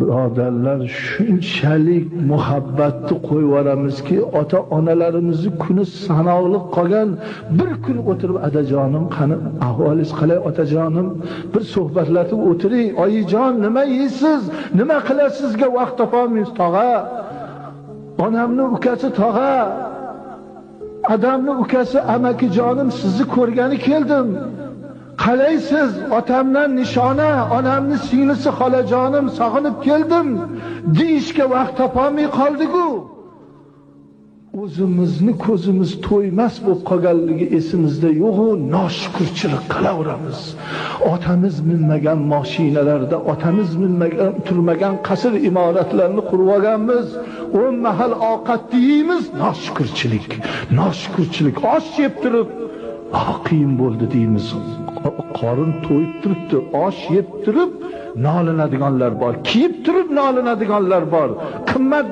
Birodarlar, shunchalik muhabbatni qo'yib yuboramizki, ota onalarimizni kuni sanoqli qolgan bir kun o'tirib, adajonim qani, ahvolingiz qalay otajonim, bir suhbatlatib o'tiring, oyijon nima yeysiz, nima qilasizga vaqt topolmaymiz. Tog'a, onamni ukasi tog'a, adamni ukasi amakijonim, sizni ko'rgani keldim. Qalaysiz, otamdan nishona, onamni singlisi xolajonim, sog'inib keldim deyishga vaqt topolmay qoldik-ku. O'zimizni ko'zimiz to'ymas bo'lib qolganligi esimizda yo'q-u, noshukurchilik qilaveramiz. Otamiz minmagan mashinalarda, otamiz minmagan, turmagan qasr imoratlarni qurib olganmiz. 10 mahal ovqat yeymiz, noshukurchilik, noshukurchilik. Osh yeb turib, qiyin bo'ldi deymiz. Qorin to'yib turibdi, osh yeb turib nolinadiganlar bor, kiyib turib nolinadiganlar bor. Qimmat